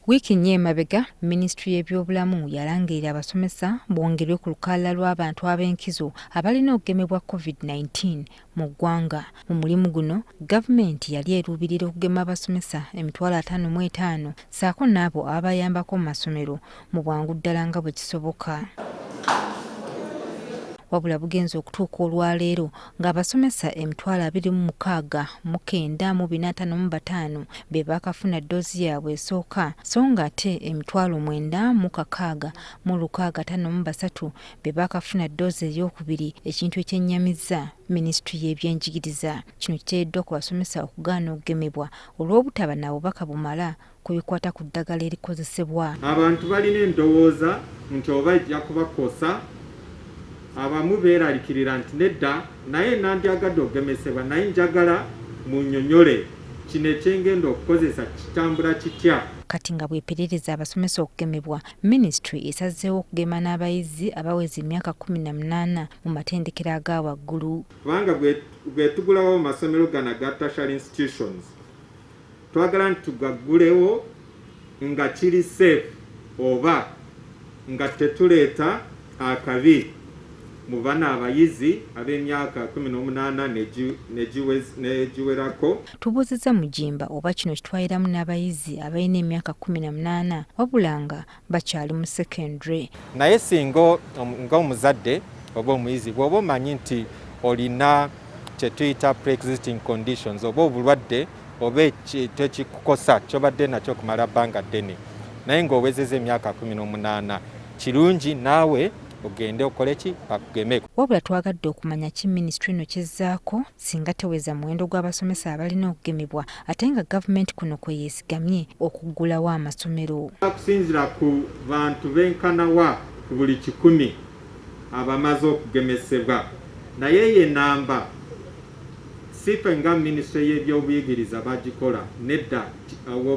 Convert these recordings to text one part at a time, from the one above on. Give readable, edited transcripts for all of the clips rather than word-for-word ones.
Wiiki nnya emabega, minisitule y'ebyobulamu yalangirira abasomesa bongerwe ku lukalala lw'abantu ab'enkizo abalina okugemebwa Covid-19 mu ggwanga. Mu mulimu guno, gavumenti yali eruubirira okugema abasomesa 55,000 ssaako n'abo ababayambako mu masomero mu bwangu ddala nga bwe kisoboka. Wabula bugenze okutuuka olwaleero ng'abasomesa 26,955 be baakafuna ddoozi yaabwe esooka so ng'ate 906,653 be baakafuna ddoozi eyookubiri ekintu ekyennyamizza minisitule y'ebyenjigiriza. Kino kiteereddwa ku basomesa okugaana okugemebwa olw'obutaba na bubaka bumala ku bikwata ku ddagala erikozesebwa. Abantu balina endowooza nti oba ejja kubakosa, abamu beeralikirira nti nedda naye nandyagadde okugemesebwa naye njagala munnyonyole kino ekyengenda okukozesa kitambula kitya. Kati nga bw'eperereza abasomesa okugemebwa, minisitule esazeewo okugema n'abayizi abaweza emyaka 18 mu matendekero aga waggulu. Kubanga bwetugulawo amasomero gano aga tertiary institutions twagala nti tugaggulewo nga kiri safe oba nga tetuleeta akabi mu bana abayizi ab'emyaka 18 negiwerako. Tubuuzizza Mugimba oba kino kitwaliramu n'abayizi abalina emyaka 18 wabula nga bakyali mu secondary. Naye singa ng'omuzadde oba omuyizi bw'oba omanyi nti olina kye tuyita pre-existing conditions oba obulwadde oba ekintu ekikukosa kyobadde nakyo okumala bbanga ddene naye ng'owezeza emyaka 18, kirungi naawe ogende okole ki, bakugeme. Wabula twagadde okumanya ki minisitule eno kyezzaako singa teweza muwendo gw'abasomesa abalina okugemebwa ate nga gavumenti kuno kwe yeesigamye okuggulawo amasomero. Kusinzira ku bantu benkanawa ku buli 100 abamaze okugemesebwa, naye eyo enamba si ffe nga minisitule y'ebyobuyigiriza bagikola, nedda, obwo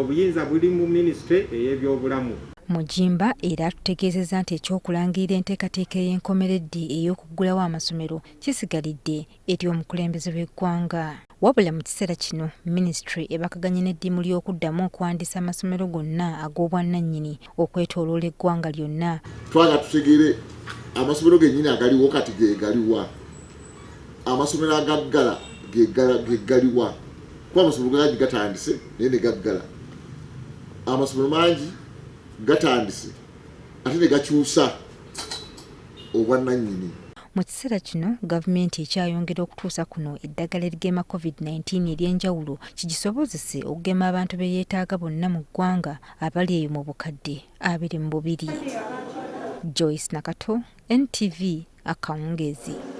obuyinza buli mu minisitule ey'ebyobulamu. Mugimba era atutegeezezza nti eky'okulangirira enteekateeka ey'enkomeredde ey'okuggulawo amasomero kisigalidde eri omukulembeze w'eggwanga. Wabula mu kiseera kino minisitule ebakaganye n'eddimu ly'okuddamu okuwandiisa amasomero gonna ag'obwannannyini okwetooloola eggwanga lyonna. Twagala tutegeere amasomero gennyini agaliwo kati ge galiwa, amasomero agaggala ge galiwa, kuba amasomero gangi gatandise naye ne gaggala, amasomero mangi gatandise ate ne gakyusa obwannannyini. Mu kiseera kino gavumenti ekyayongera okutuusa kuno eddagala erigema Covid-19 ery'enjawulo kigisobozese okugema abantu be yeetaaga bonna mu ggwanga abali eyo mu 22,000. Joyce Nakato, NTV, akawungeezi.